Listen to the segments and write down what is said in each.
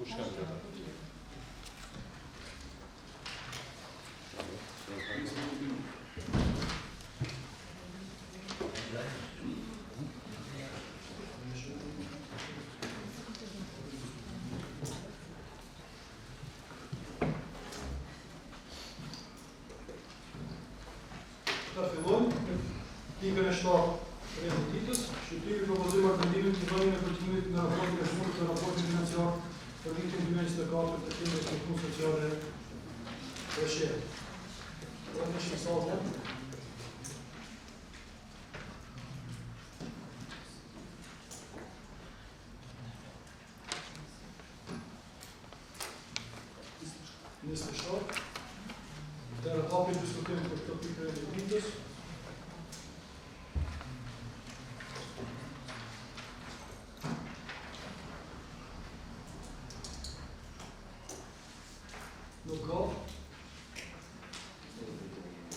Kush janë këta? Ta fillojmë me pikën e 7 të rendit të ditës, shqyrtimi i propozim vendimit për dhënien e pëlqimit në raportin e punës dhe raportin financiar për vitin 2024 të Qendrës për Punë Sociale Preshevë. Pra në shumë sallë. 27. Atëherë hapim diskutim për këtë pikë të rendit të ditës. Nuk ka.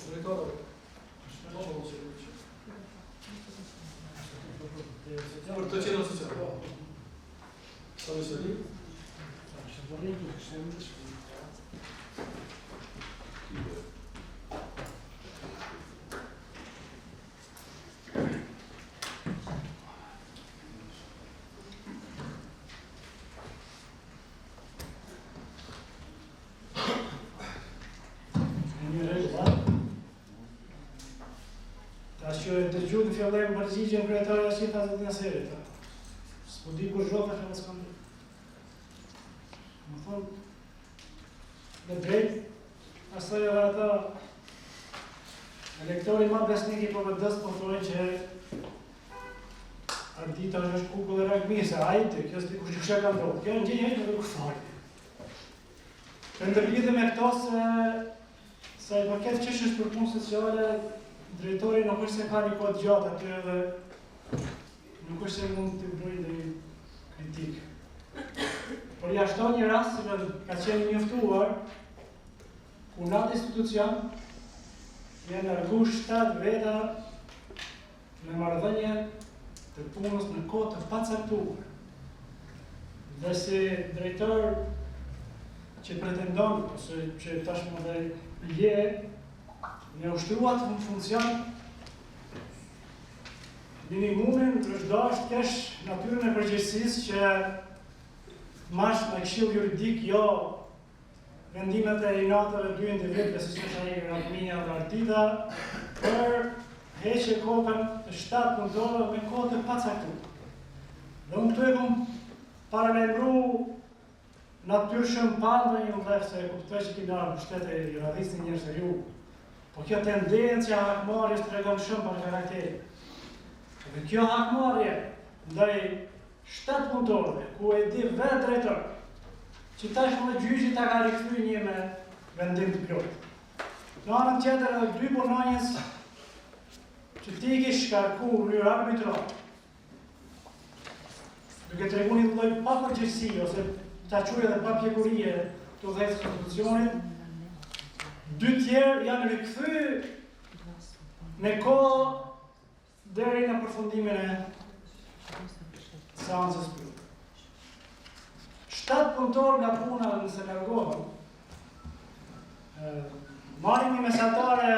Drejtor, po, po, Për të qenë sociale. Po. Sa më sëri? Një rregull, a? Tash që e dëgju në fillim përgjigjen kryetari që i tha zotit Naserit, a? S'po di kur zhota që s'kam di. Më thonë, me drejt, asaj edhe ata elektori ma besnik i PVD-s po thonë që Ardita është kukull e Ragmisë, ai të, kjo s'di kush gjyshe ka ndodhë. Kjo në gjë në nuk fali. Të ndërlidhe me këto se sa i përket çështjes për punë sociale, drejtori nuk është se ka një kohë të gjatë aty edhe nuk është se mund të bëjë ndonjë kritikë. Por jashtë një rast që ka qenë i njoftuar, ku në atë institucion janë largu 7 veta me marrëdhënie të punës në kohë të pacaktuar. Dhe si drejtor që pretendon, ose që tashmë dhe je, me ushtru atë funksion, minimumin është dashtë kesh natyrën e përgjegjësisë që mash në këshill juridik jo vendimet e inateve dy individëve, siç është ai Ragmia dhe Ardita, për heqje kokën të shtatë punëtorëve me kohë të pacaktuar. Dhe unë këtu e kom paralajmëru natyrshëm pa ndonjë mllef se e kuptoj që keni ardhur në pushtet e i radhisni njerëz e ju. Po kjo tendencë e hakmarrjes tregon shumë për karakterin. Dhe kjo hakmarrje ndaj shtatë punëtorëve, ku e di vetë drejtor, që tashmë gjyqi ta ka rikthy një me vendim të plotë. Në anën tjetër edhe dy punonjës që ti i ke shkarku në mënyrë arbitrare, duke tregu një lloj papërgjegjësie ose ta quaj edhe papjekurie të udhëheqjes së institucionit, dy tjerë janë rikthy me kohë deri në përfundimin e seancës publike. Shtatë punëtorë nga puna nëse largohen, marrim një mesatare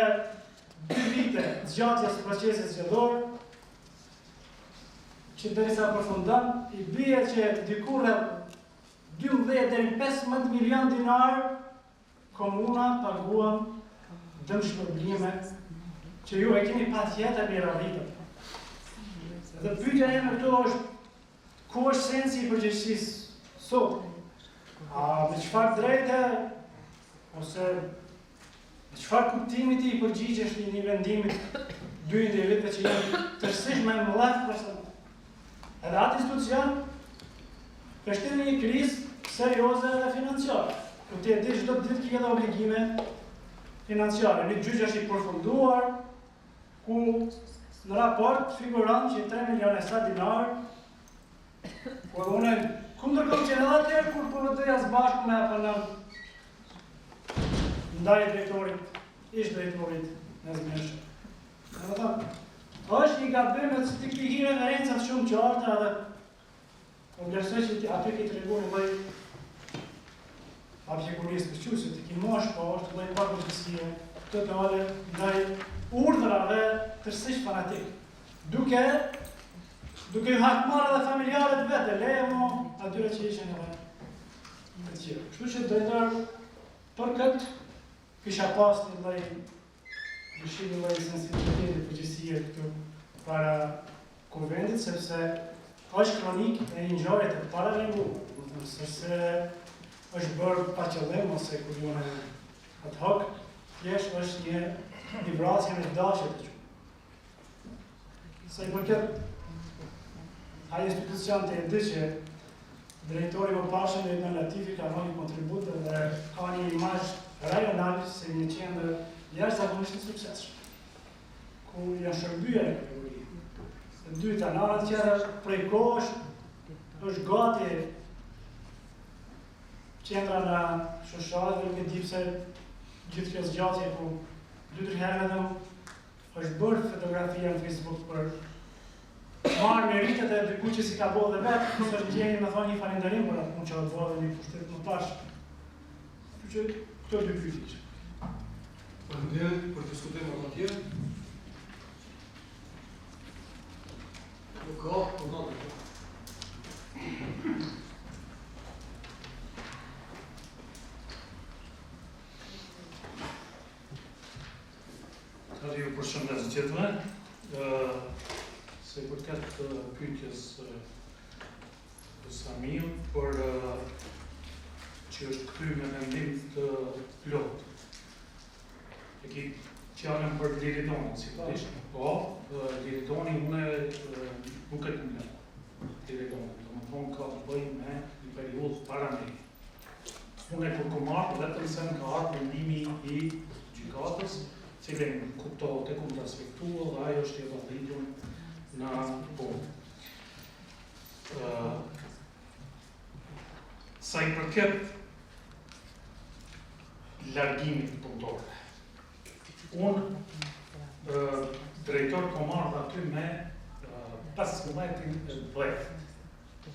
dy vite zgjatjes së procesit zgjedhor, që derisa përfundon, i bie që diku rreth 12 deri në 15 milion dinar komuna paguan dëmshpërblime që ju e keni patjetër një radhitër. Dhe pyetja ime këtu është ku është sensi i përgjegjësisë sot? A me çfarë drejte ose me çfarë kuptimi ti i përgjigjesh një një vendimit dy individëve që janë tërësisht me mllef personal? Edhe atë institucion është në një krizë serioze dhe financiare, ku ti e di çdo ditë ke edhe obligime financiare. Një gjyq është i përfunduar ku në raport figuron që 3 milionë e sa dinar, ku edhe unë kundër kom qenë edhe atëherë kur PVD-ja së bashku me APN ndaj drejtorit, ish drejtorit në Zmeshë. Domethënë, është një gabim edhe që ti ki referencat shumë qarta edhe po vlerësoj që ti aty ki tregu një lloj. Papjekurisë të quajë se ti ki moshë, po është lloj papërgjegjësie totale ndaj urdhrave tërësisht fanatik. Duke duke ju hakmarrë edhe familjarët vetë, leje mo atyre që ishin edhe të tjerë. Kështu që drejtor për këtë kisha pas një lloj dëshirë një lloj sensibiliteti përgjegjësie këtu para kuvendit, sepse është kronikë e një ngjarje të paralajmëruar, domethënë sepse është bërë pa qëllim ose ku di unë ad hoc, thjesht është një një vrasje me dashje të quajmë. Sa i përket ai institucion të e di që drejtori i mëparshëm Dritan Latifi ka dhënë një kontribut dhe ka një imazh rajonal si një qendër jashtëzakonisht e suksesshme, ku janë shërbyer e kategori. E dyta, në anën tjetër, prej kohësh është gati qendra në Shoshare dhe nuk e di pse gjithë kjo zgjatje ku dy tre herë vetëm është bërë fotografia në Facebook për marrë meritet e dikujt që s'i ka bërë dhe vetë, s'është në gjendje me thonë një falenderim për atë punë që është bërë dhe një pushtet më tash. Kështu që këto dy pyetje ishin. Faleminderit për diskutim apo tjerë. Nuk ka, po do të. Edhe ju përshëndes gjithëve. Sa i përket pyetjes të Samiut për që është kthy me vendim të plotë. E ki fjalën për Liridonin, sigurisht. Po, Liridoni unë nuk e kam lënë. Liridonin, domethënë ka të bëjë me një periudhë para meje. Unë kur kom ardhë, vetëm se më ka ardhë vendimi i gjykatës, cilin kuptohet e kom respektu dhe ajo është e validun në punë. Sa i përket largimit të punëtorëve, unë drejtor kom ardhë aty me 15 e 10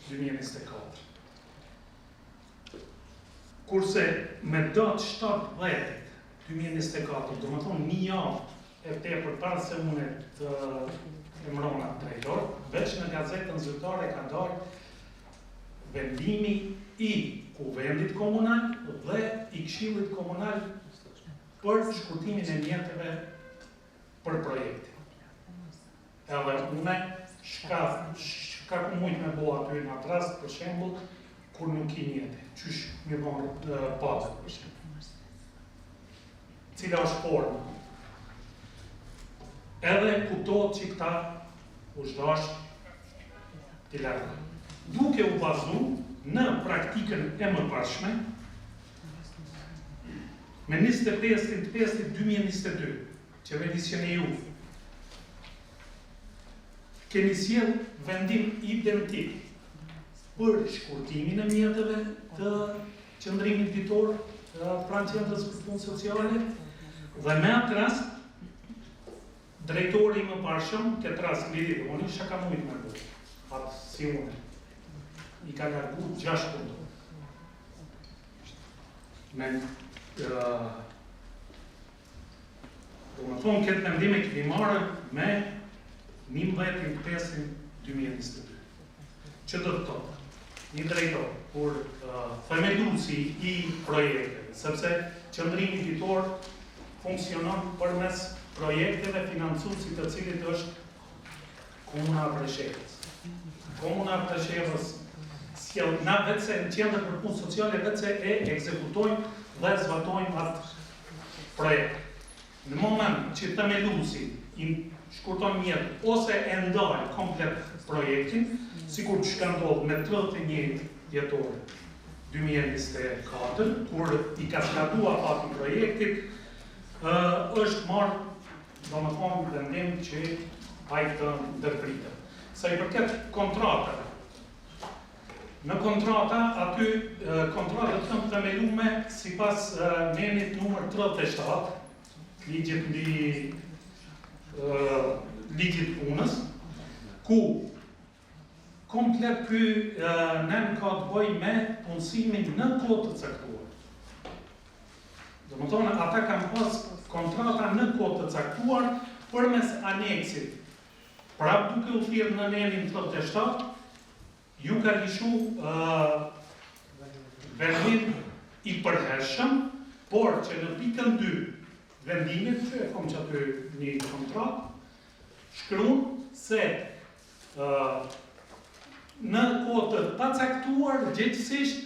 2024. Kurse me datë 7 dhjetit 2024, domethonë një javë e tepër para se unë të emrona drejtor, veç në gazetën zyrtare ka dalë vendimi i Kuvendit Komunal dhe i Këshillit Komunal për shkurtimin e mjeteve për projektin. Edhe une, shka, shka ku mujtë me bo aty në atë rast, për shembull, kur nuk ki mjete, qysh me bo pagët, për shembull. Cila është forma? Edhe kuptohet që këta u dash t'i largoj. Duke u bazu në praktikën e mëparshme, me 25 5 2022, Qeverisjen e juve. Keni sjell vendim identik për shkurtimin e mjeteve të qëndrimit ditor pranë qendrës për punë sociale dhe me atë rast drejtori i mëparshëm, këtë rast Liridoni, çka ka mujtë me bo, atë si une, i ka largu 6 punëtorë. Me Domethonë, këtë vendim e kemi marrë me 11.5.2022. Që do të thotë, një drejtor, kur uh, themeluesi i projekteve, sepse qëndrimi ditor funksionon përmes projekteve financuesi të cilit është Komuna e Preshevës. Komuna e Preshevës sjell na veçse në qendër për punë sociale veçse e ekzekutojmë dhe zbatojmë atë projekt. Në moment që themeluesi i shkurton mjet ose e ndal komplet projektin, sikur që ka ndodhur me 31 dhjetor 2024, kur i ka skadu afati projektit, është marrë, domethonë, vendim që ai të ndërpritet. Sa i përket kontratave, Në kontrata, aty kontratat janë themelume sipas nenit numër 37, ligjit mbi ligjit punës, ku komplet ky nen ka të bëjë me punësimin në kohë të caktuar. Domethonë, ata kanë pas kontrata në kohë të caktuar përmes aneksit. Prap duke u thirrë në nenin 37, ju ka lishu vendim i përhershëm, por që në pikën 2 vendimit, që e kom që aty një kontratë, shkruan se në kohë të pacaktuar, gjegjësisht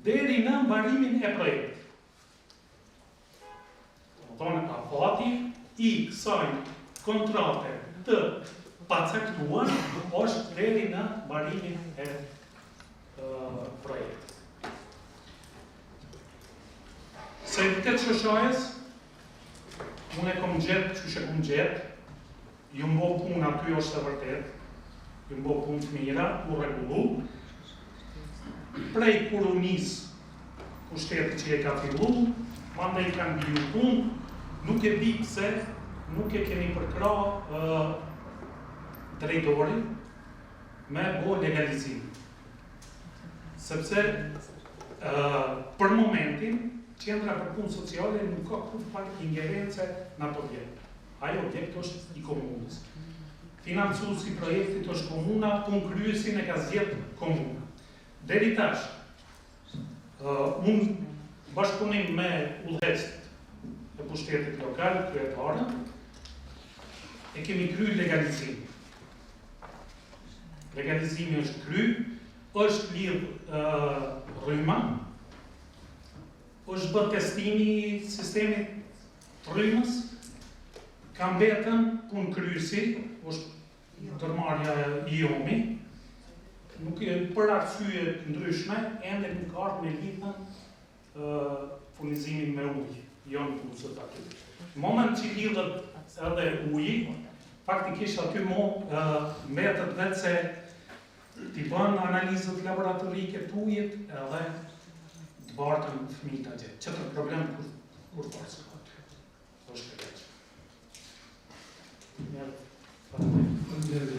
deri në mbarimin e projektit. Domethonë, afati i kësaj kontrate të pacaktuar është deri në mbarimin e projektit. Sa i përket Shoshajës, unë e kom gjetë, qysh e kom gjetë, Jon bo punë aty është e vërtetë, jon bo punë të mira, u rregullu. Prej kur u nis pushteti që e ka fillu, mandej kanë viju punë, nuk e di pse nuk e keni përkrah drejtorin me bo legalizim. Sepse për momentin, Qendra për Punë Sociale nuk ka kurrfarë ingerence në ato objekt. Ai objekt është i komunës. Financuesi i projektit është komuna, punëkryesin e ka zgjedh komuna. Deri tash, unë bashkëpunim me udhëheqësit e pushtetit lokal, kryetarën, e kemi kry legalizimin. Legalizimi është kry, është lidh rryma, është bërë testimi i sistemit të rrymës, ka mbetën punëkryesi, është ndërmarrja IOMI, nuk e për arsye të ndryshme, ende nuk ka ardhur me lidhën furnizimin me ujë, jo në puzët aty. Në moment që lidhet edhe uji, faktikisht aty mo mbetet vetë se T'i bën analizat laboratorike të ujit edhe të bartën fëmijët atje. Qetër problem kur kur parë s'ka aty. Është e keq. Mirë. Faleminderit.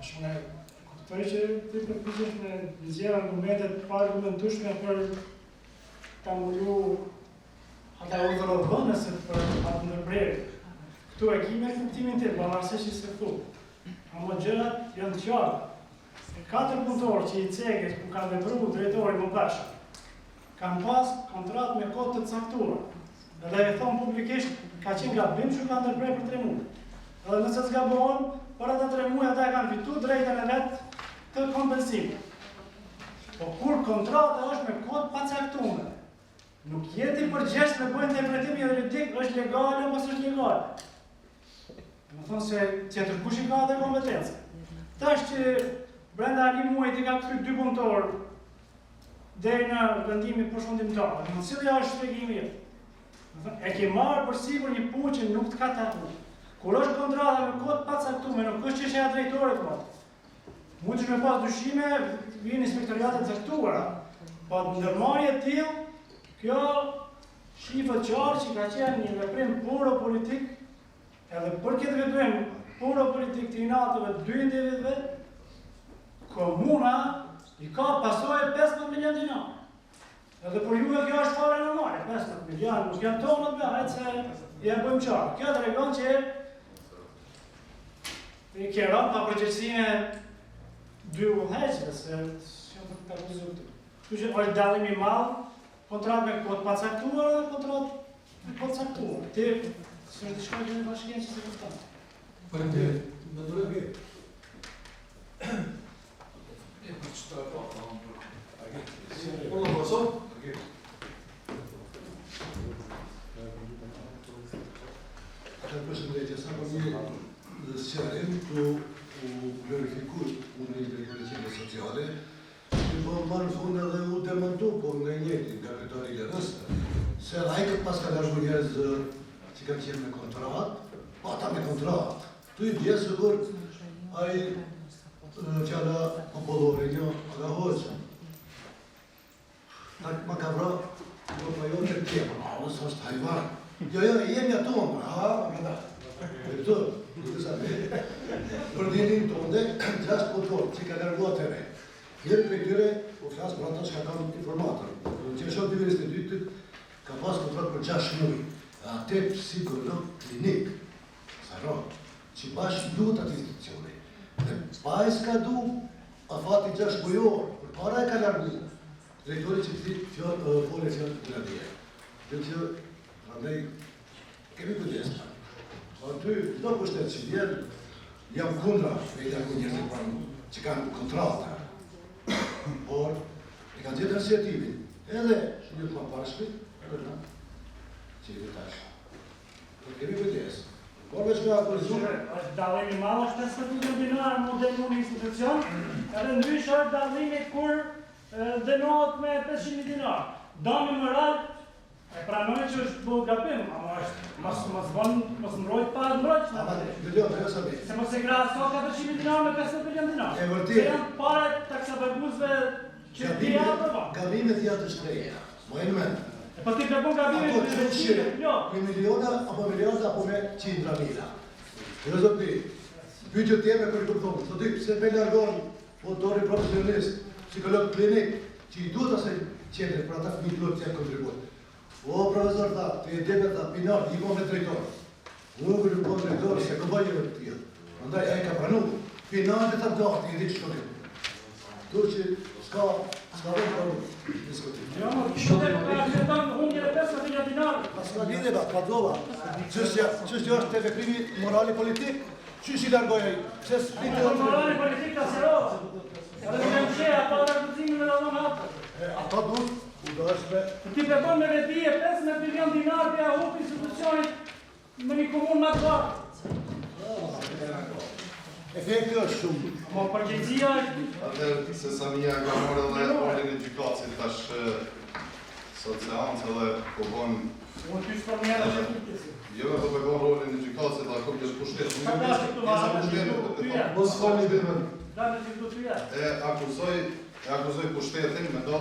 Tash unë kuptoj që ti përpiqesh me nxjerr argumente të paargumentueshme për ta mbulu ata urdhërodhënësit për atë ndërprerje. Këtu e ki me kuptimin tim, pavarësisht që s'e thu. Ama gjërat janë të qarta. Se katër punëtorë që i ceke ku ka vepru drejtori më bashkë, kanë pas kontratë me kohë të caktuar. Edhe e thonë publikisht, ka qenë gabim që ka ndërpre për 3 muaj. Edhe nëse s'gabohen, për ata 3 muaj ata e kanë fitu drejtën e vet të kompensimit. Po kur kontrata është me kohë të pacaktuar, nuk je ti përgjegjës me bërë interpretim juridik, është legale apo s'është legale. Do të thonë se tjetër kush i ka atë kompetencë. Tash që brenda një muaji ti ka kthy dy punëtorë deri në vendimin përfundimtar. Në cili është shpjegimi jot? Do thonë, e ke marrë përsipër një punë që nuk të ka taku. Kur është kontrata me kohë të pacaktuar, nuk është çështja e drejtorit më. Mund të me pas dyshime, vijnë inspektoriate të caktuara. Po ndërmarrje e tillë, kjo shifet qartë që ka qenë një veprim puro politik, edhe për këtë veprim puro politik të inateve të dy individëve, komuna i ka pasoje 15 milion dinar. Edhe për juve kjo është fare normale, 15 milion, nuk janë tonët me, hajtë se ja bëjmë qartë. Kjo tregon që i ke rënë pa përgjegjësinë e dy udhëheqësve, se s'janë për të akuzuar këtu. Kështu që është dallim i madh, kontratë me kohë të pacaktuar dhe kontratë me kohë të caktuar. Ti s'është diçka që në bashkinë që s'e kupton. Faleminderit. Më dorë E për që të po, Po, po, po. Atë përshëndetje, sa për një sqarim ku u glorifiku puna e drejtorit qendrës sociale, që po më në fund edhe u demantu po nga i njëjti, nga kryetari i LR-së, se edhe ai këtë pas ka largu njerëz që kanë qenë me kontratë, po ata me kontratë. Tu i bje sikur ai fjala popullore një aga hoxhë. Ta ma ka vra, jo pa jo të tjepër, alës është hajvan. Jo, jo, jemi ato, ha, më da. E këto, nuk e sa dhe. Për dinin tonë, gjashtë punëtorë që ka larguar atëherë. Njëri prej tyre, u flas për ato që ka kanë informatën. Në qershor 2022 ka pas kontratë për 6 muaj. Atë psikolog klinik, sa që bash i duhet atë institucioni. Dhe pa e skadu afati 6 mujor, për para e ka largu. Drejtori që ti fjalë fole fjalë të gradie. Dhe që, prandaj, kemi kujdes pak. Aty, çdo pushtet që vjen, jam kundra me i largu njerëzit pranë që kanë kontrata. Por, e kanë gjetë arsyetimin, edhe një të mëparshmit, edhe na, që jemi tash. Po kemi kujdes. Por veç me akuzu, Është dallim i madh është 15 milion dinar mu dënu në institucion, edhe ndryshe është dallimi kur e, dënohet me 500.000 dinar. Dami moral e pranoj që është bërë gabim, ama është mos mos bën mos mbrojt pa mbrojtshme. ama dëgjoj, ajo sa Se mos e krahaso 400.000 dinar me 15 milion dinar. E vërtetë. Se janë pare taksapaguesve që ti ja aprovon. Gabimet janë të shtrenjta. Mo e në mend. E po ti ke bën gabime Ato me qofshin qindra, jo. me miliona apo miliarda apo me qindra mila. Jo zotni, pyetja tjeme kur i kupton, zotni pse me largon punëtori profesionist, psikolog klinik, që i duhet asaj qendre për ata fëmijë duhet të jap kontribut. O profesor tha, ti e debe tha, pinar, i bën me drejtor. Unë kur i bën drejtor, se ko bëj një të tillë. Prandaj ai ka pranu. Pinar tha gati, i di ç'do të. Kështu që s'ka s'ka vend për diskutim. Jo, mo, ti po akcepton humbjen e 15 milion dinar. Pa s'ka lidhje ba, ka dova. Çështja, çështja është te veprimi morali politik. Qysh i largoi ai? Pse s'priti Po atë? morali politik ta serova. Edhe nuk e msheh ato akuzimin me dhënë hapë. E, Ata duhet u dash me Ti pe bën me vetëdije 15 milion dinar për ja hup institucionit në një komunë më të varfër. Efekti është shumë. Po përgjegjësia është Atëherë se Samia ka marrë edhe rolin e gjykatësit tash e, sot seancë edhe po bën Unë ty s'po më jashtë që jo po e bën rolin e gjykatësit apo kuptë pushtet. Ka dashur këtu Pjesa marrë, pushtetit, këtu, e tyja. thonë, Mos foli vetëm. Dalë që këtu tyja. E akuzoj e akuzoj pushtetin me do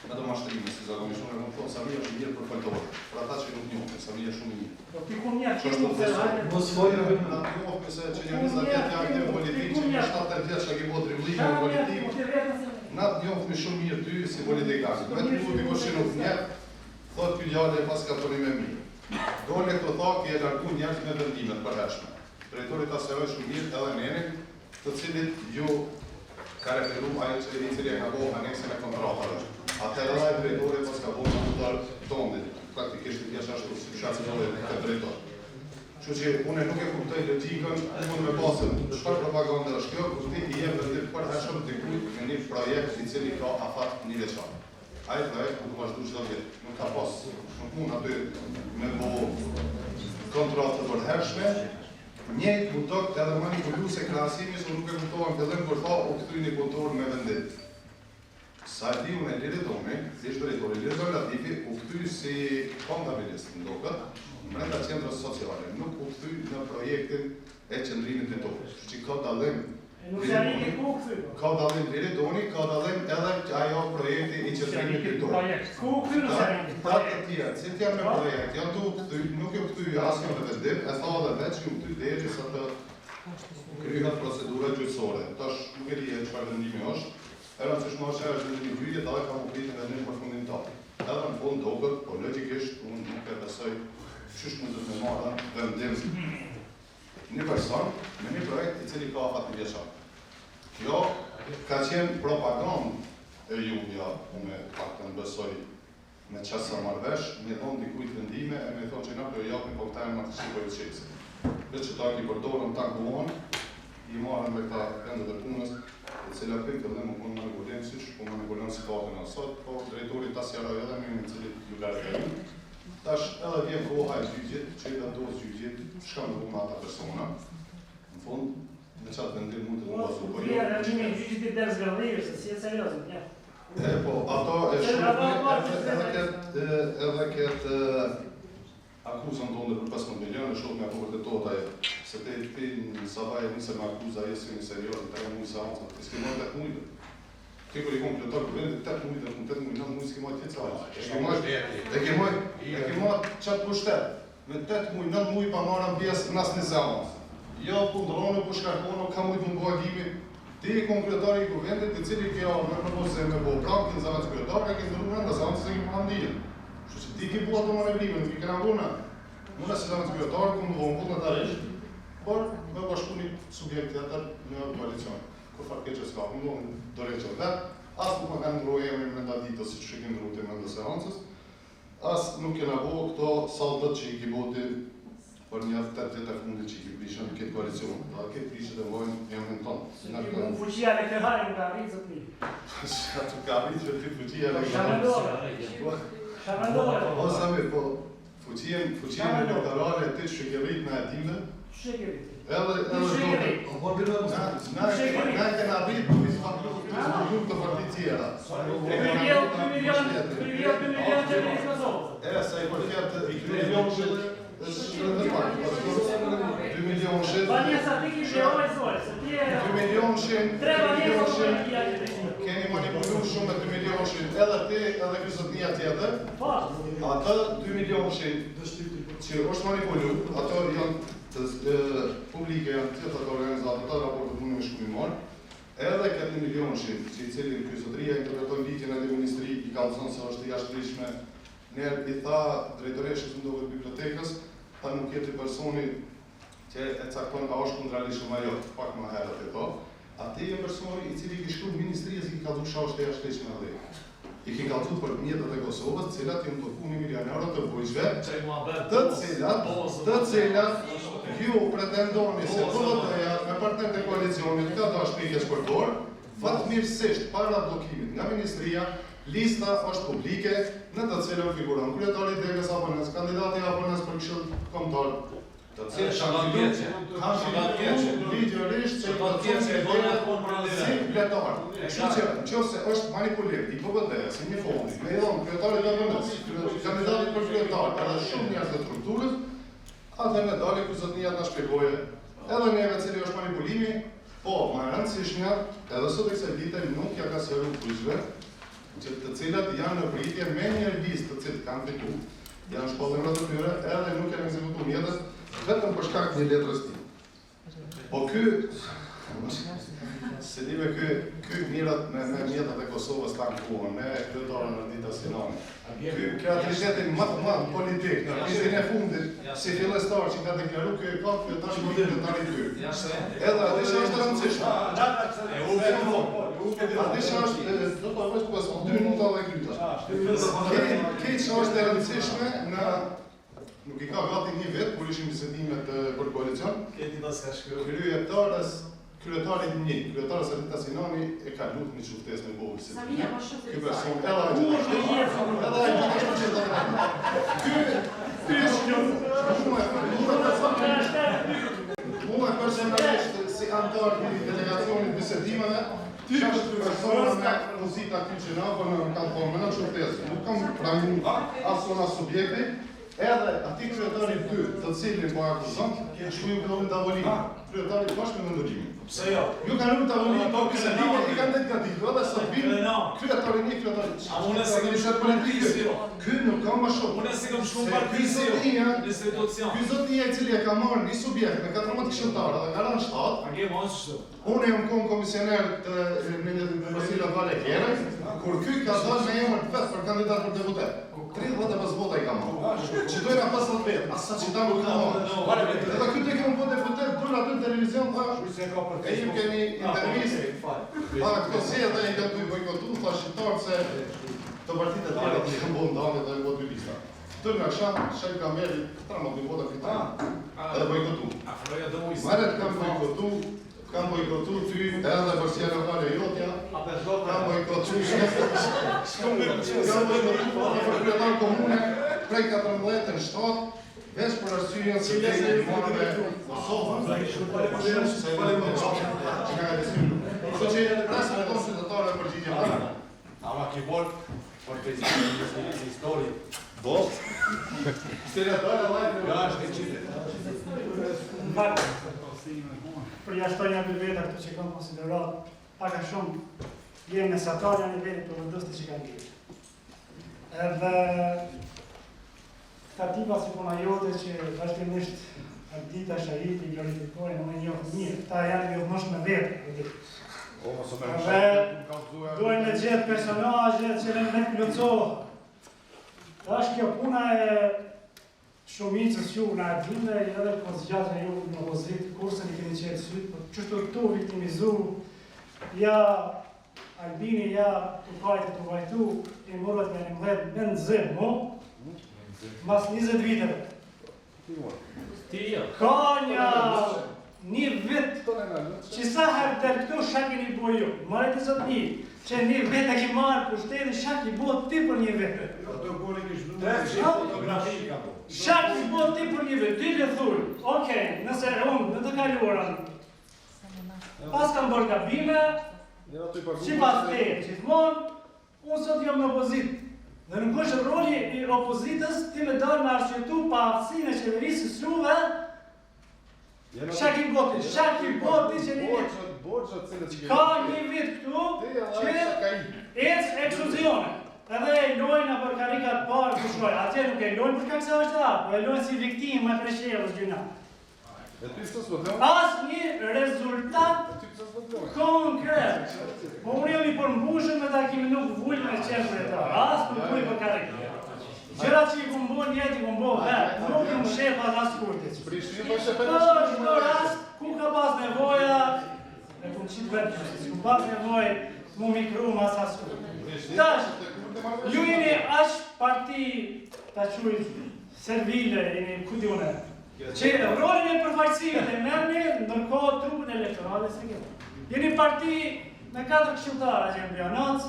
me do mashtrime, si zakonisht unë më thonë Samia është i mirë për foltore. Për ata që nuk njohin, Samia është shumë i mirë. Po ti ku mja, Që është ti të hajde. Mos foli vetëm na njohim se që një 20 vjet janë aktiv politik, që një 7 vjet që ke bërë driblime në politikë. Po ti vetëm se Na të njohim shumë mirë ty si politikan. Me të ku dikush që nuk njeh, thot ky djalë e pas ka punim me mirë. Dole këto tha ke e largu njerëz me vendime të përhershme. Drejtori ta sqaroi shumë mirë edhe nenin, të cilit ju ka referu ai që i cili e ka bërë aneksin e kontratave. Atëherë edhe ai drejtori pas ka bërë në dorë tondit, praktikisht i thjesht ashtu si kisha ciloj këtë drejtor. Kështu që unë nuk e kuptoj logjikën, ku mund me pasën çfarë propagande është kjo, kur ti i jep vendim përhershëm dikujt me një projekt i cili ka afat një vjeçar. Ai projekt mund të vazhdu çdo vit, nuk ka pas, nuk mund aty me bo kontratë të përhershme. Njëjtë mu dok edhe manipuluese krahasimi, se unë nuk e kuptova në fillim kur tha u kthy një punëtor me vendim. Sa e di unë e Liridoni, ish drejtori Liridon Latifi, u kthy si kontabilist në dokat, brenda qendrës sociale, nuk u kthy në projektin e qëndrimit ditor. Kështu që ka dallim, E nuk janë i ku kthy. po. ka dallim Liridoni, ka dallim edhe ajo projekti i qëndrimit ditor. Projekt. Ku u kthy në Ta Sereni? ta të tjerë, cilët janë me projekt, janë tu u kthy, nuk u kthy asnjë me vendim, e tha edhe vetë që u kthy deri sa të kryhet procedura gjyqësore. Tash nuk e di e çfarë vendimi është. E rëndësishme është që është vendimi i gjyqit, edhe ka më pritë vendim përfundimtar. Edhe në fund doket, po logjikisht unë nuk e besoj qysh mundet me marrë vendim një person me një projekt i cili ka afat një vjeçar. Kjo ka qenë propagandë e juja, unë paktën besoj me qasë sa marrë vesh, me dhonë dikujt vendime e me thonë që na po ju japim, po këta janë më të këqij po ju qesin. Veç që ta ki përdorën ta kohën, i marrën me këta vendet e punës, e cila prej fillim u punë manipulim, siç po manipulon situatën e sot, po drejtori ta sqaroi edhe në mënyrën e cilit ju ka referuar. Tash edhe vjen koha e gjyqit, që i vendos gjyqit, çka më me ata persona. Në fund, me qatë vendim mund të më bazu, po jo. Vjen vendimi i gjyqit i del zgërdhirë, se si e serioz, ja. E po, ato e Se shumë nga ba- edhe edhe këtë edhe këtë akuzën tonë për 15 milionë, e shoh me apo vërtetohet ajo. Se ti ti në sabah e nisë me akuza, je si një serioz, në 3 muaj seanca, ti s'ke marrë 8 muaj. Ti kur je kon kryetar kuvendit 8 muaj dhe 8 muaj, 9 muaj s'ke majt hiç seancë. E ke majt, e ke majt, e ke majt qat pushtet. Me 8 muaj, 9 muaj pa marrë pjesë në asnjë seancë. Jo, po ndrrono, po shkarkono, ka mujt me bo Agimi. Ti je kon kryetari i kuvendit, i cili ke ardhur me propozim me bo Brankin zëvendëskryetar, e ke ndrru brenda seancës e ke marrë Kështu që ti ke bo ato manevrime, nuk i kena bo na. Unë si zëvendëskryetar kom dhonë vullnetarisht, por me bashku një subjekt tjetër në koalicion. Kurrfarë keqe s'ka, kom dhonë dorëheqjen vet, as nuk ma kanë ndrru emrin brenda ditës siç e ke ndrru ti brenda seancës, as nuk kena bo këto salltot që i ke bo ti për nja 8 vjet e fundit që i ke prishë në këtë koalicion, dhe këtë prishë dhe vojnë emrin tonë. Se ti mu fuqia elektorale më ka rritë, zotni. Çka të ka rritë që ty fuqia elektorale? Çka mendove? Po Samir, po fuqien, fuqien elektorale ti që ke rritë na e dimë. Që ke rritë? Edhe edhe do. Po po bina mos. Na na kena rritë duke zbulu këto parti tjera. 2 milion, 2 milion, 2 milion, 2 milion që në Kosovë. E sa i përket 2 milionshit, është edhe pak. 2 milionshit. Banesa ti kishe oj zoj, se ti e 2 milionëshin, Tre 2 banesa po milionëshin, e kia që të keni manipulu shumë me 2 milionëshin, edhe ti, edhe ky zotnia tjetër. Po, Atë 2 milionëshin që është manipulu, ato janë të, e, publike, janë të gjitha të organizatat, ato raportet mundemi me shku mi marrë. Edhe këtë 1 milionëshin, që i cilin ky zotëria interpreton ligjin edhe ministri i ka thënë se është e jashtëligjshme. Ne i tha drejtoreshës më duket bibliotekës, tha nuk jeti personi që e cakton a është kundraligjshëm ajo, pak më herët e tha. A ti je personi i cili i ki shkruar ministrisë i ki kallzu çka është e jashtëligjshme edhe. I ki kallzu për mjetet e Kosovës, të cilat janë bllokuar 1 milion euro të bujqve, të cilat, të cilat ju pretendoni se PVD-ja me partnerët e koalicionit ka dashur me i keqpërdor, fatmirësisht para bllokimit nga ministria, lista është publike në të cilën figuron kryetari i degës APN-s, kandidati i APN-s për këshill kombëtar, të cilët kanë fillu, kanë fillu ligjërisht që i plotësojnë kriteret si bletar. Kështu që nëse është manipulim i PVD-s, si një fondi, me i dhënë kryetarit të APN-s, kandidatit për kryetar, edhe shumë njerëz të strukturës, atëherë ne dali ky zotnia të na shpjegoje edhe neve cili është manipulimi, po, më e rëndësishmja, edhe sot e kësaj dite nuk ja ka sqaruar bujqve, që të cilat janë në pritje me një listë të cilët kanë fitu, janë shpallë emrat e tyre, edhe nuk janë ekzekutuar mjetet vetëm për shkak të një letrës tij. Po ky se di me ky ky mirat me me mjetet e Kosovës kanë kohën, me kryetarin Ardita Sinani. Ky kreativitetin më të madh politik në vitin e fundit, si fillestar që ka deklaruar ky e ka kryetari i kryetari i dy. Edhe atë që është e rëndësishme. Atë që është, do ta vesh pas 2 minuta dhe kryta. Ke që është e rëndësishme në nuk i ka gati një vit kur ishin bisedimet për koalicion, kryetarës kryetarit një, kryetarës Ardita Sinani e ka lutë një quftesë me bo bisedime. Ky person edhe ai gjithashtu, edhe ai gjithashtu që thotë. Ky ky është mua mua mua personalisht si antar i delegacionit bisedimeve, Gjashtë persona me pozita kyçe në APN kanë thonë me në quftesë, nuk kam pranu as unë as subjekti, edhe ati kryetari dy, të cilin po akuzon, shku ju kanë tavolinë, kryetari bashkë me Mendolimin. Pse jo? Ju kanë ulur tavolinë, po bisedime i kanë vetë gatitur, edhe sot vin kryetari një, kryetari. A unë se kam shku partisë jo. Ky nuk ka më shumë. Unë se kam shku Se ky partisë jo. zotnia, Në institucion. ky zotnia i cili e ka marrë një subjekt me 14 këshilltarë dhe ka rënë 7, A ke mos kështu? Unë jam kon komisioner të në një përsi lokale kere, kur ky ka dalë me emër të vet për kandidat për deputet. 35 vota i ka marrë. Që dojna 50 vet, as sa që ta nuk ka marrë. Edhe ky tek më po deputet, dul aty në televizion tha, e ju keni intervistë, tha këto zgjedhje i kanë duj bojkotu, tha shqiptarët se të partitë e tjera të kanë bën ndalje dhe bën dy lista. Dul nga Sham, Shaj Kameri, 13 vota fiton. Edhe bojkotu. Afroja do ujë. Maret kam bojkotu, kam bojkotu ty edhe bashkia lokale jotja, kam bojkotu kam bojkotu edhe për kryetar komune prej 14 në 7, veç për arsyen se ti je marrë me Kosovën, më shumë se i marrë me që ka besim. Kështu që pres me tonë qytetarëve përgjigje para. Ama ki bol për të histori. Do. Se ne dalë live. Ja, është e gjithë. Në fakt, përjashtoj një dy veta këtu që kam konsiderat pak a shumë. Je mesatarja e nivelit PVD-së që kanë ngel. Edhe këta tipa si puna jote që vazhdimisht Ardita Shahiti i glorifikojnë, unë i njoh mirë, këta janë jo më me vetë, e di. O, mos e merr Edhe shaka, nuk ka vëzua. Duhen me gjithë personazhe që në me plotësohen. Tash kjo puna e shumicës ju na e dimë dhe edhe po zgjatën ju në opozitë, kurse i keni qenë sytë, po qështu tu viktimizu, ja Albini, ja tu kajtë, tu vajtu, i morët me një mledh me nëzim, mo, mas 20 viteve. Ti jo. Ka një, një vit që sa herë del këtu shka keni bo ju, marrë të zot një, që një vit e ki marrë pushtetin, shka ki bo ti për një vit. Fotografi ka bo. Shka ki bo ti për një vit, ti le thuj, okej, nëse unë në të kaluarën, pas kam bërë gabime, si pas te, gjithmonë, unë sot jam në opozitë. Dhe nuk është roli i opozitës ti me dalë me arsyetu paaftësinë e qeverisë së juve, Shka ki bo ti, shka ki bo ti që një vit. Borxhat cilët i Ka një vit këtu që ec ekskluzione. Edhe e lojnë apo karikat parë ku shkoj. Atje nuk e lojnë për shkak se është e po e lojnë si viktimë e Preshevës gjyna. E ty pse s'po të Asnjë rezultat E ty pse s'po të konkret. Po unë jam i përmbushur me takimin, nuk vuj me qenë kryetar, as nuk vuj për karrikë. Gjërat që i kum bo njetë i kum bo vetë, nuk i mshef as as kurtit. Prishtinë po shef Po, çdo rast, ku ka pas nevoja, e kum qitë vetë, s'kum pas nevojë mu mikru mas as kurtit. Tash, ju jeni aq parti, ta quaj, servile, jeni ku di unë, që rolin e përfaqësimit e merrni, ndërkohë trupën elektorale s'e keni. Jeni parti me katër këshilltarë që janë Bujanoc,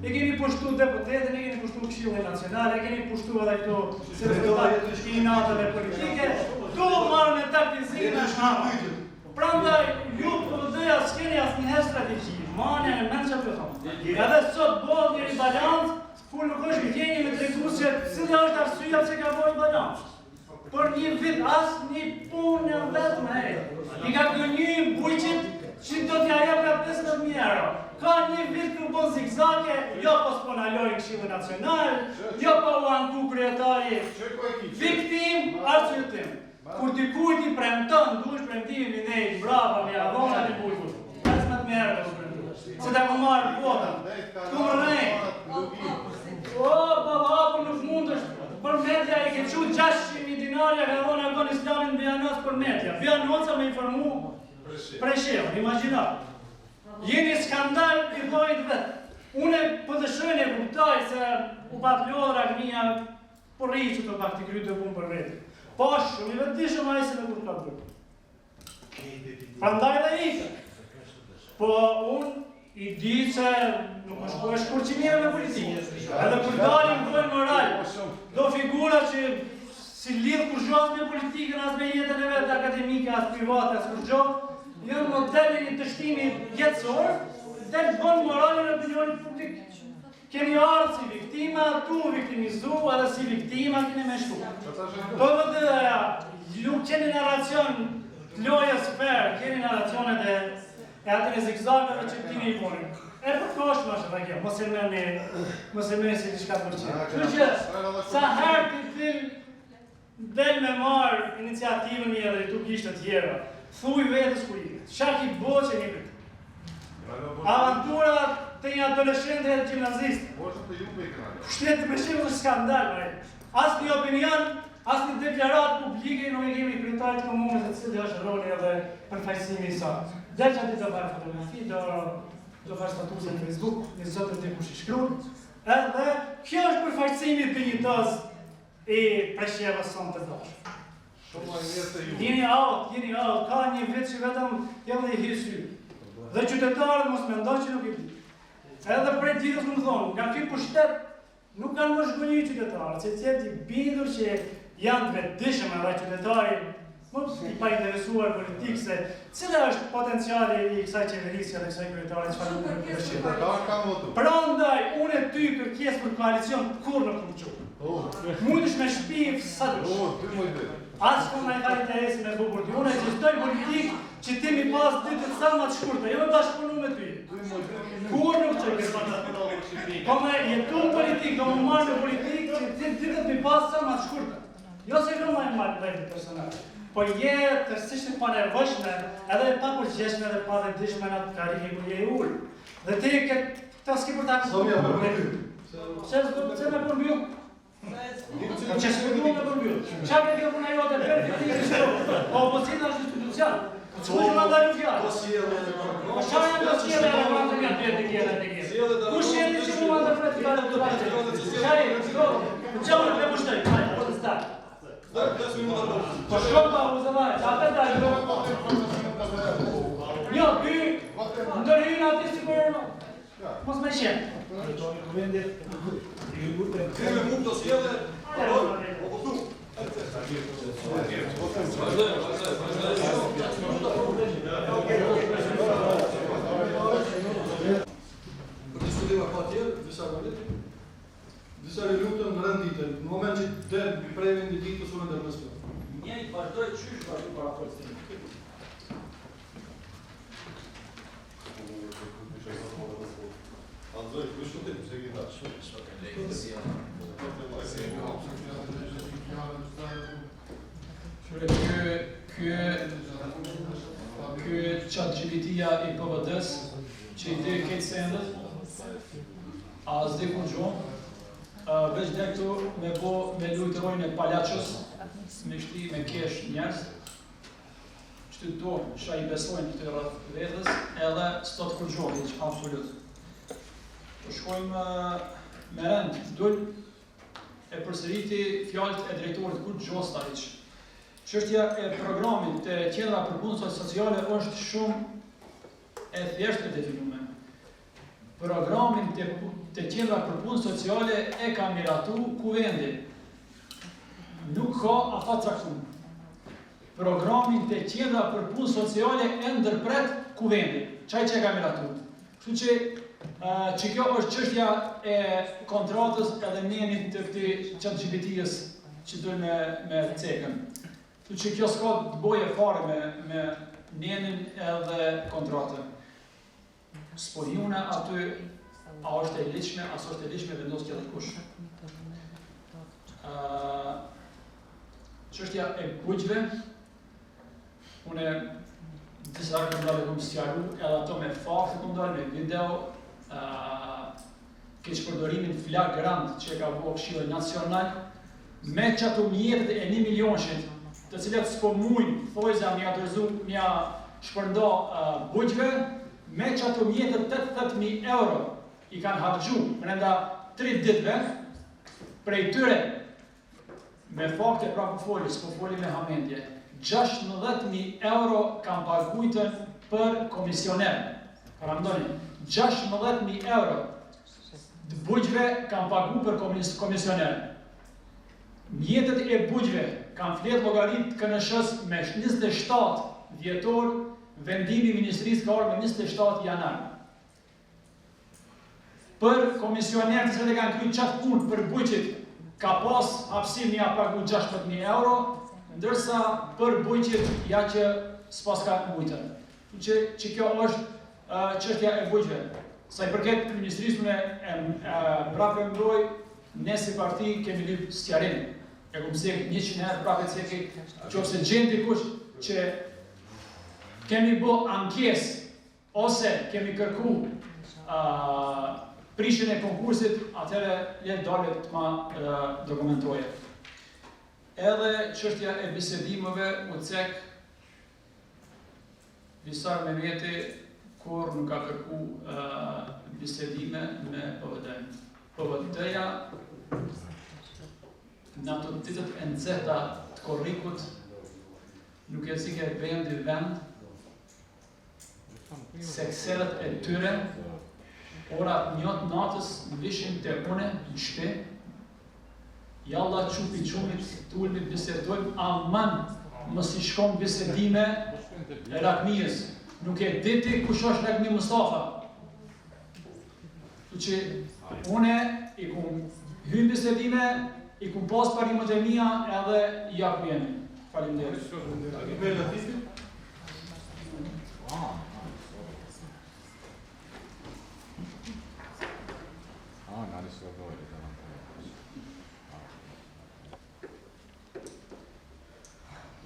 e keni pushtu deputetin, e keni pushtu Këshillin Nacional, e keni pushtu edhe këto si rezultat i inateve politike, tu marrë me taktizime. Prandaj ju PVD-ja s'keni asnjëherë strategji, manja e mend që po them. Edhe sot bëhet një ribalancë ku nuk është ndjenjë me tregu se cila është arsyeja pse ka bërë balancë. Për një vit as një punë e vetme e. I ka gënjy bujqit që do t'ja jep nga 15.000 euro. Ka një vit ku bën zigzage, jo po s'po nalojnë Këshillin Nacional, jo po u anku kryetari. Viktim, arsyetim. Kur dikujt i premton, duhesh premtimi mi nej, brava, mi avona në bujkut. 15.000 euro të premtu. Se ta më marrë votën. Këtu më rrej. O, baba, po nuk mundesh. Për media i ke qu 600.000 dinarja ka dhonë Agon Islamin Bujanoc për media. Bujanoca me informu Preshevën, imagjino. Jeni skandal i llojit vet. Unë po të shojnë e kuptoj se u pat lodra gëmija, po rri që të pak të kry të punë për vete. Po është shumë i vetëdijshëm ai se me kur ka bërë. Prandaj dhe ikë. Po unë i di se nuk është po është kur që mirë me politikë. Edhe kur dalim bëjnë moral, do figura që si lidh kur as me politikën, as me jetën e vet akademike, as private, as kurgjo, janë model i një dështimi jetësor, del bën moralin e opinionit publik. Keni ardhë si viktima, tu viktimizu, edhe si viktima keni me shku. PVD-ja, ju keni narracion të lojës fair, keni narracionet e e atyre zigzageve që keni i boni. E përkohshme është edhe kjo, mos e merrni, mos e merrni si diçka të vërtetë. Kështu që sa herë ti fil del me marr iniciativën mi edhe tu kishte të tjera. Thuj vetes ku je. Çka ki bo që një vit? Aventura të një adoleshente e gjimnazist. Pushteti me shumë është skandal, bre. As një opinion, as një deklaratë publike nuk e kemi kryetarit të komunës, e cili është roli edhe përfaqësimi i saj. Del që aty do fare fotografi, do do fare statuse në Facebook, një zot e di kush i shkruan. Edhe kjo është përfaqësimi dinjitoz i Preshevës sonë të dashur. Shumë më mirë se ju. Jeni out, jeni out, ka një vit që vetëm jam dhe i hi sy. Dhe qytetarët mos mendoj që nuk i di. Edhe prej ditës më thonë, nga ky pushtet nuk kanë më zhgënjy qytetarët, se të jetë i bindur që janë të vetëdijshëm edhe qytetari më i pa interesuar politik se cila është potenciali i kësaj qeverisje dhe kësaj kryetare çfarë mund të bëjë. Qytetarët kanë votu. Prandaj unë e ty kërkesë për koalicion kur nuk më çu. Mundesh me shpif sa dush. O, dy muaj vetë. As ku më ka interesi me bukur ti. Unë ekzistoj politik. Që ti mi pas ditët sa ma të shkurta, jo me bashkëpunu me ty. Kur nuk që Po me jetu në politikë, do më marrë në politikë, që ti ditët mi pas sa ma të shkurta. Jo se jo ma e marrë vetë personal. Po je tërësisht e panevojshme, edhe e papërgjegjshme edhe pa vetëdijshme në atë karrige ku je i ulë. Dhe ti këtë këtë s'ke për ta Zonja, po përmbyll. Pse s'do pse me përmbyll? Po që s'po du me përmbyll? Qa ke kjo puna jote perfektisht kështu? Po opozita është institucion. Po ç'u që ma ndalu fjalë? Do sjellje dhe Po çfarë janë do sjellje e arrogante nga ty e të tjera e të tjera? Kush jeni që mua ndërpret fjalën të Çfarë? Po çfarë unë e pushtoj? Hajde, po të start. Dhe minuta po. Po shkon pauzë, vaj, sa të dalë. Jo, ky ndërhyn aty si për mos me qenë. Kemi mund do sjellje, po po kuptu. Vazhdoj, vazhdoj, vazhdoj. Për diskutim ka tjerë, disa vërtet. Disa ju lutem në rend ditën. Në moment që del prej rendit ditës unë ndërpres fjalën. Njëjtë vazhdoj qysh vazhdoj para folësit. Anzoj, diskutim, se ki tha. Qyre, ky, ky, ky chat GPT-ja i PVD-s, që i di këtë sendet, a s'di kun gjo, veç dhe këtu me bo, me lujt rojnë e palaqës, me shti, me kesh njerëz, që të do, që i besojnë këtë rreth vetës, edhe s'do të kurgjo, hiq, absolut. Po shkojmë me rend, dul, e përsëriti fjalët e drejtorit kur gjosta hiq. Çështja e programit të qendra për punë sociale është shumë e thjeshtë e definuar. Programin të, të qendra për punë sociale e ka miratu kuvendi. Nuk ka afat caktuar. Programin të qendra për punë sociale e ndërpret kuvendi. Qaj që e ka miratu. Kështu që që kjo është çështja e kontratës edhe nenit të këtij chat GPT-s që dojnë me, me cekën. Kështu që kjo s'ka të boje fare me, me nenin edhe kontratën. S'po huna aty a është e ligjshme, a s'është e ligjshme, vendos tjetër kush. Ë çështja e bujqve, unë disa herë kom dalë e kom sqaru, edhe ato me fakte kom dalë, me video, uh, keqpërdorimin flagrant që e ka bo Këshilli Nacional, me që ato mjetet e një milionshit, të cilat s'po mujnë, thojza m'ja dorëzu, m'ja shpërnda uh, bujqve, me që ato mjetet 80.000 euro i kanë harxhu brenda 3 ditëve, prej tyre Me fakte pra po foli, s'po foli me hamendje. 16.000 euro kanë pagujtën për komisioner. Paramendoni, 16.000 euro të bujqve kanë pagu për komis komisioner. Mjetet e bujqve kanë flet llogarit KNSH-s me 27 dhjetor, vendimi i ministrisë ka ardhur me 27 janar. Për komisionerët të cilët e kanë kryer qatë punë për bujqit, ka pas hapësirë me ja pagu 16.000 euro, ndërsa për bujqit ja që s'pas ka mujtën. Që, që kjo është uh, çështja e bujqve. Sa i përket ministrisë unë e, e prapë e mbroj, ne si parti kemi lyp sqarim. E kum cek 100 herë prapë e ceki, qofse gjen dikush që kemi bo ankesë ose kemi kërku uh, prishjen e konkursit, atëherë le të dalet të ma uh, dokumentoje. Edhe çështja e bisedimeve u cek Visar Mehmeti kur nuk ka kërku uh, bisedime me PVD-n. PVD-ja në ato ditët e nxehta të korrikut nuk e zike vendi vend sekserët e tyre ora një të natës në vishin të une në shpi Jalla çupi çumit, tulmi bisedojmë, aman mos i shkon bisedime e Rakmijës. Nuk e diti kush është Rakmi Mustafa. Kështu që une i kum hy në bisedime, i kum pas parimet e mia edhe ja ku jemi. Faleminderit. Imer Latifi. Më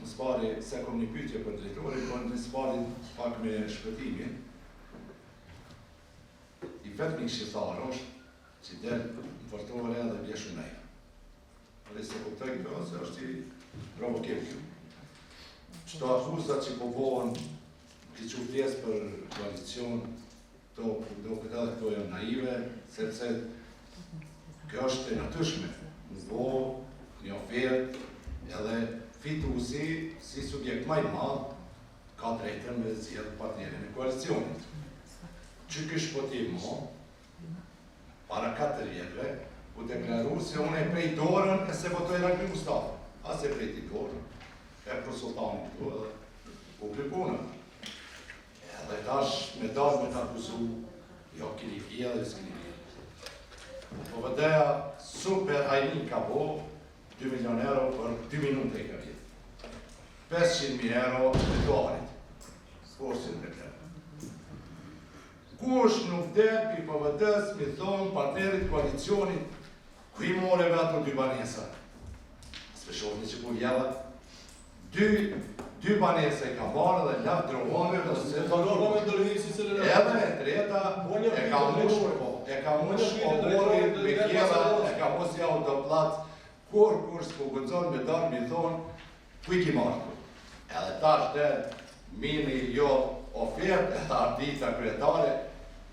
së pari, se kom një pyetje për drejtorin, por më së pari pak me Shpëtimin. I vetmi këshilltar është që del në foltore edhe bje shumë nej. Dhe s'e kuptoj kjo, se është i provokim kjo. Qëto akuzat që po bohen, ki që pjesë për koalicion, to do këtë edhe këto janë naive, sepse kjo është e natyrshme, në bo një ofertë edhe fituesi si subjekt ma i madh ka drejtën me zgjedh partnerin e koalicionit. Që ky Shpëtim mo, para 4 vjetëve, u deklaru se unë e prej dorën e s'e votoj Ragmi Mustafa. As e prejti dorën, e për sultanin këtu edhe u kry puna. Edhe tash me dalë me të akuzu, jo kini vjedhë, jo s'kini vjedhë. Po PVD-ja super hajni ka bo, 2 milion euro për 2 minute i ka vjedhë. 500.000 euro trotuarit. Sportin me të. Kush nuk del pi PVD-s mi thonë partnerit koalicionit, ku i more ve ato dy banesa? S'pe shohni që po vjedha? Dy, dy banesa i ka marrë dhe lavdrohemi dhe se Edhe e treta, e ka mush, e ka mush oborrin me kjeva, e ka bo si autopllac, kur kur s'po guxon me dalë mi thonë, ku i ki marrë këtu? Edhe tash del mini jo ofertë e tha Ardita kryetare,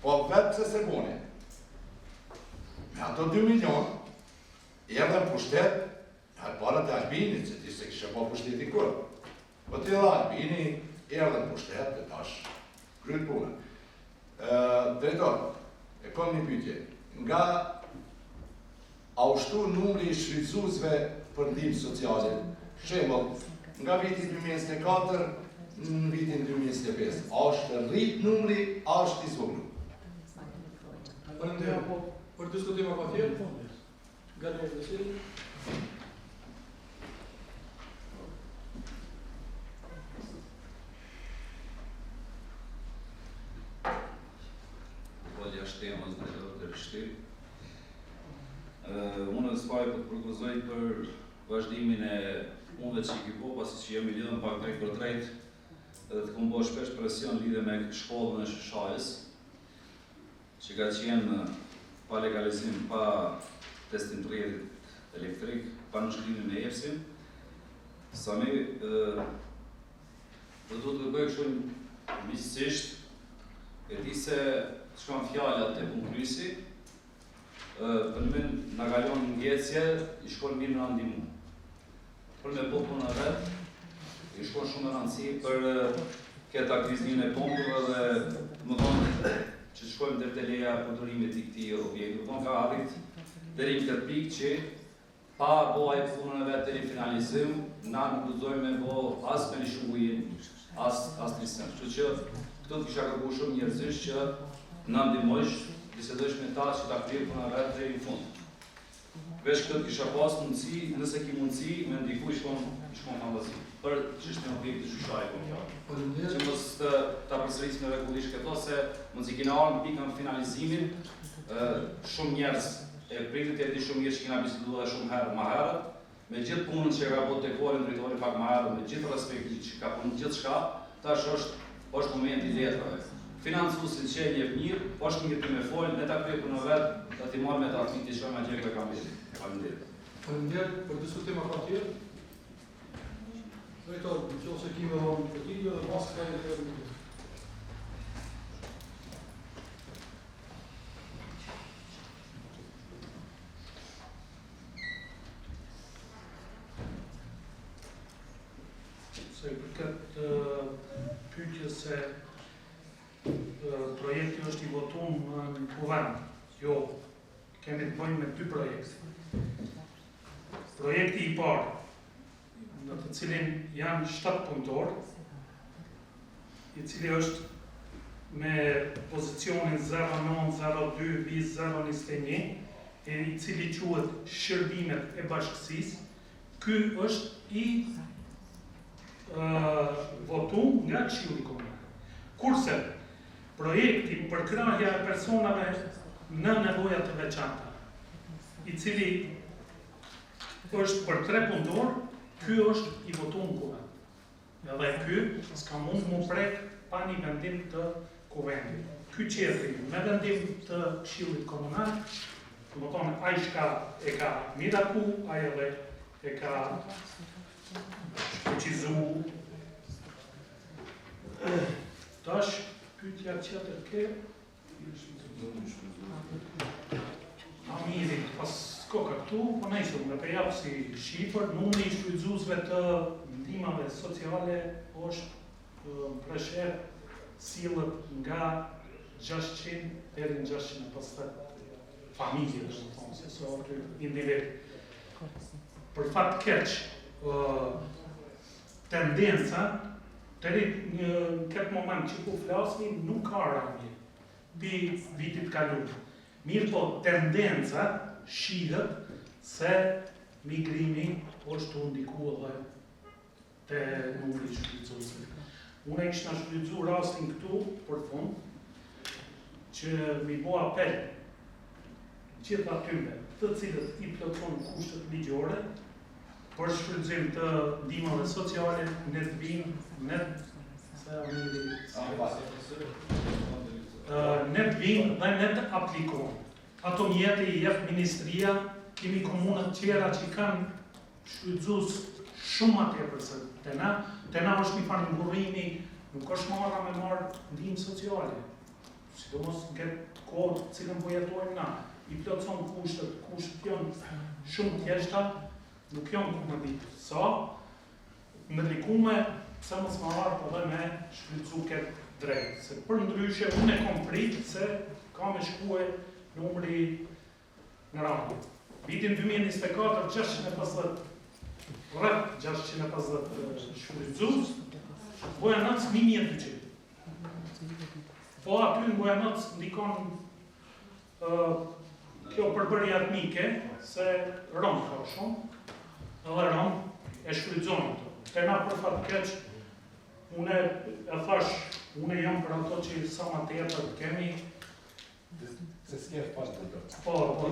po vetë pse se boni. Me ato 2 milion, erdhën pushtet, në parat e Albinit, se ti se kishe pa pushtetin kur. Po ti dhe Albini, erdhën pushtet dhe tash kryet punën. Drejtor, e kom një pyetje. Nga a u shtu numri i shfrytëzuesve për ndihmë sociale? Shembull, nga viti 2024 në vitin 2025, a është rrit numri, a është i zvogëlu? Faleminderit. Për diskutim apo tjetër? Gani Veseli. Po jashtë temës drejtor të rishtim. Unë së pari po të përgëzoj për vazhdimin e punëve që i ki bo, pasi që jemi lidhën pak drejt për drejt edhe të kom bo shpesh presion lidhje me shkollën e Shishajës, që ka qenë pa legalizim, pa testim të rrjetit elektrik, pa nënshkrimin me EPS-in. Sami, do duhet të bëj kështu miqësisht, e di se shkon fjala te punkrysi, për me na kalon ngecje, i shkon mirë me na ndihmu. Për me bo punën e vet, i shkon shumë me rëndësi për këtë aktivizimin e pompëve dhe më thonë që të shkojmë deri te leja e përdorimit të këtij objekti. Do thonë ka arrit deri në këtë pikë që pa bo ai punën e vet deri në finalizim, na nuk guxojmë me bo as me lëshu ujin, as as një sen. Kështu që këtu të kisha kërku shumë njerëzisht që na ndihmojsh, bisedojsh me ta që ta kryejë punën e vet deri në fund. Veç këtë kisha pas mundësi, nëse ki mundësi, me ndiku i shkon, i shkon fantazi. Për çështjen e objektit Shushaj, po kjo. Faleminderit. Që mos të ta përsërisim rregullisht këto se mos i kena ardhur në pikën finalizimit, ë shumë njerëz e pritet e di shumë mirë që kena biseduar edhe shumë herë më herët, me gjithë punën që ka bërë Tekolin drejtori pak më herët, me gjithë respektin që ka punu gjithçka, tash është është momenti i letrave. Financuesin që e njeh mirë, është mirë ti me fol, ne ta kryej punën vet, dhe ti marr me ta fëmijë ti shojmë atje ku e kam vetë. Faleminderit. Faleminderit për diskutim apo tjetër. Drejtor, në qoftë se kemi dhënë përgjigje dhe pas kësaj do të bëjmë. Sa i përket pyetjes se projekti është i votuar në kuvend, jo, kemi të bëjmë me dy projekte. Projekti i parë, në të cilin janë 7 punëtor, i cili është me pozicionin 0902 bis 021, e i cili quhet shërbimet e bashkësisë, ky është i votu nga Këshilli Komunal. Kurse, projekti përkrahja e personave në nevoja të veçanta, i cili është për tre punëtor, ky është i votuar në kuvend. Edhe ky s'ka mund mu prek pa një vendim të kuvendit. Ky tjetri me vendim të këshillit komunal, domethonë ai çka e ka miratu, ai edhe e ka shfuqizu. Tash, pyetja tjetër ke, Amiri, pas koka këtu, po nejse, unë pe jap si shifër, numri i shfrytëzuesve të ndihmave sociale është në Preshevë sillet nga 600 deri në 650 familje, domethonë, se so aty individ. Për fat keq, tendenca, deri në këtë moment që po flasmi, nuk ka rënie, pi vitit kalum. Mirë po, tendenca shihet se migrimi është tu ndiku edhe te numri i shfrytëzuesve. Unë e kisha shfrytëzu rastin këtu për fund, që mi bo apel gjithë atyre të cilët i plotësojnë kushtet ligjore për shfrytëzim të ndihmave sociale, ne të vinë, ne se Amiri, ne të vinë dhe ne të aplikojnë. Ato mjete i jep ministria, kemi komunat tjera që kanë shfrytëzues shumë ma tepër se te na, te na është një farë ngurrimi, nuk është marra me marrë ndihmë sociale. Sidomos në këtë kohë të cilën po jetojmë na, i plotëson kushtet, kushtet janë shumë të thjeshta, nuk janë ku me ditë sa, ndërlikume, pse mos me ardhë edhe me shfrytëzu këtë drejt, se për ndryshe unë e kom frikë se ka me shkue numri në rënie. Vitin 2024, 650, rreth 650 shfrytëzues, Bujanoc 1200. Po aty në Bujanoc ndikon kjo përbërje etnike, se rom ka shumë, edhe rom e shfrytëzojnë të. Te na për fat keq, une e thash, une jam për ato që sa ma tepër të kemi, Se s'ke pas të do. Po, po.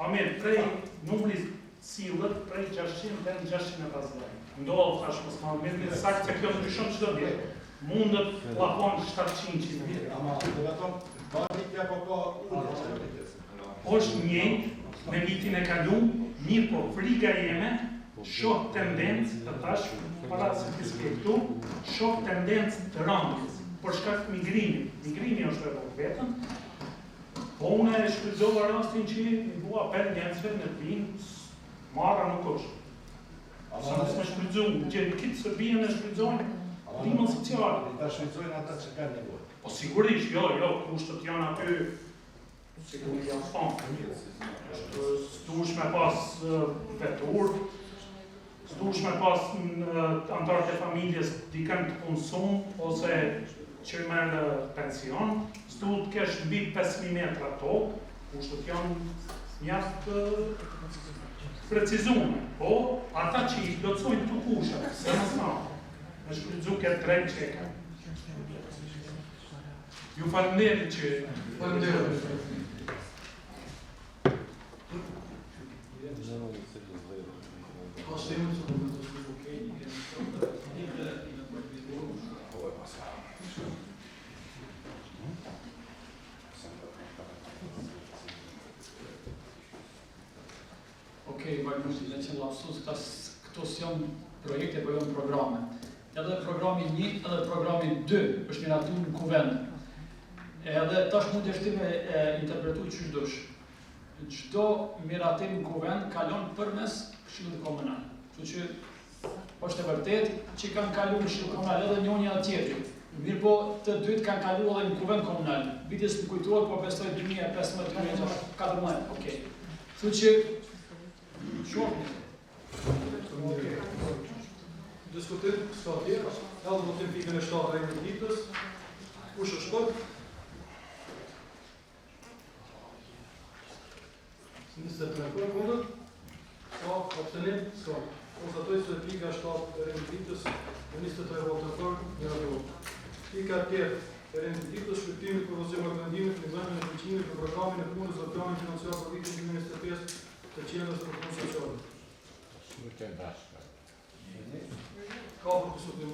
Amir, prej numri sillet prej 600 deri në 650. Ndodh tash mos ma mirë saktë se kjo ndryshon çdo ditë. Mundet plafon 700 që mirë. Ama do të thonë, ka rritje apo ka ulje? Është njëjtë me vitin e kalum, mirë po frika jeme, shoh tendencë, të thash, para se të s'ke këtu, shoh tendencë të rënies, për shkak të migrimit. Migrimi është e bërë vetën, po unë e shfrytëzova rastin që i bua apel njerëzve në të vinë, marra nuk është. Sa mos me shfrytëzu, gjithë këtë Serbinë e shfrytëzojnë ndihmën sociale. Ta shfrytëzojnë ata që kanë nevojë. Po sigurisht, jo, jo, kushtet janë aty, sigurisht janë thonë. S'duhesh me pas vetur, s'duhesh me pas anëtarët e familjes dikën të punësum, ose që merr pension, s'duhet të kesh mbi 5.000 metra tokë, kushtet janë mjaft precizume, po ata që i plotësojnë të kushtet, se mos na, me shfrytëzu këtë drejt që e kanë. Ju faleminderit që Faleminderit. Okej, Vajmusi, le që lapsus, këta, këto s'janë projekte, po janë programe. Edhe programi 1 edhe programi 2 është miratu në kuvend. Edhe tash mund të ti me e, interpretu qysh dush. Çdo miratim në kuvend kalon përmes Këshillit Komunal. Kështu që është e vërtet që kanë kalu në Këshill Komunal edhe njëri edhe tjetri. Mirë po të dytë kanë kalu edhe në kuvend komunal. Viti s'më kujtohet, po besoj 2015, 2016, 14, okej. Kështu që shumë Okej. Diskutim, s'ka tjerë, edhe votim pikën e 7 të rendit ditës. Kush është për? 23 për, kundër? S'ka, abstenim, s'ka. Konstatoj se pika 7 e rendit ditës me 23 vota për miratohet. Pika 8 e rendit ditës, shqyrtimi i propozim vendimit në dhënien e pëlqimit për programin e punës dhe planin financiar për vitin 2025 të Qendrës për Punë Sociale. Ka për diskutim?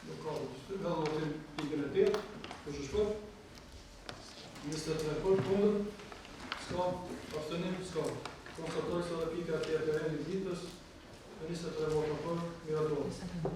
Nuk ka për diskutim. Hedh në votim pikën e 8. Kush është për? 23 për, kundër? S'ka, abstenim, s'ka. Konstatoj se edhe pika e 8 e rendit ditës me 23 vota për miratohet.